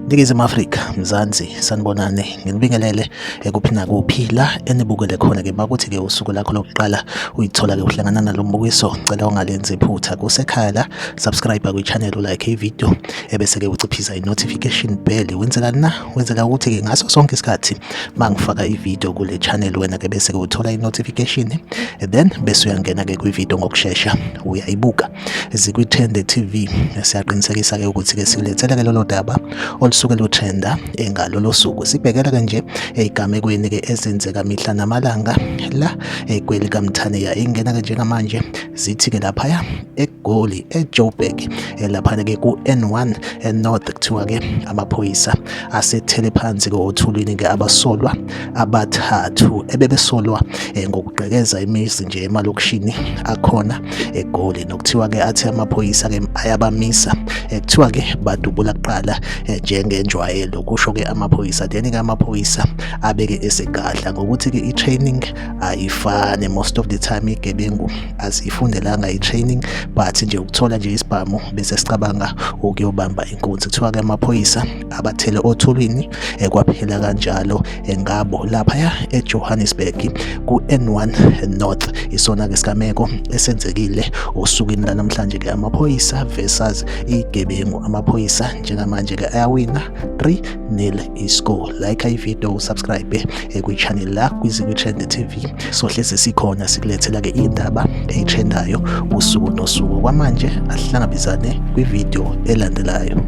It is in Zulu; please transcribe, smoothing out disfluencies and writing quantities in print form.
Ningizimu Afrika, Mzansi, sanibonani, nginibingelele ekuphi nakuphi la enibukele khona ke makuthi ke usuku lakho lokuqala uyithola ke uhlangana nalo mbukiso, cela ungalenzi iphutha kusekhaya la, subscribe kwi-channel, ulike i-video ebese ke uciphisa i-notification bell. Wenzelani na? Wenzela ukuthi ke ngaso sonke isikhathi mangifaka i-video kule channel wena ke bese ke uthola i-notification, then bese uyangena ke kwi-video ngokushesha uyayibuka. Zikwi-Trend TV, siyaqinisekisa ke ukuthi ke sikulethela ke lolo daba olusuke lutrenda ngalolo suku. Sibhekela ke nje ezigamekweni ke ezenzeka mihla namalanga la ekweli kaMthaniya. Ingena ke njengamanje zithi ke laphaya eGoli, eJoburg, laphana ke ku-N1 eNorth, kuthiwa ke amaphoyisa asethele phansi ke othulini ke abasolwa abathathu ebebesolwa ngokugqekeza imizi nje emalokishini akhona eGoli, nokuthiwa ke athi amaphoyisa ke ayabamisa, kuthiwa ke badubula kuqala njengenjwayelo, kusho ke amaphoyisa. Then ke amaphoyisa abeke esegadla ngokuthi ke i-training ayifani, most of the time igebengu azifundelanga i-training, but nje ukuthola nje isibhamu bese sicabanga ukuyobamba inkunzi. Kuthiwa ke amaphoyisa abathele othulini, kwaphela kanjalo ngabo laphaya eJohannesburg ku-N1 North. Isona ke sigameko esenzekile osukwini lanamhlanje ke, amaphoyisa versus igebengu. Amaphoyisa njengamanje ke ayawina 3-0 iscore. Like i-video, subscribe kwi-channel la kwiZikwi-Trend TV, sohlezi sikhona sikulethela ke indaba eyitrendayo usuku nosuku. Kwamanje asihlangabezane kwivideo elandelayo.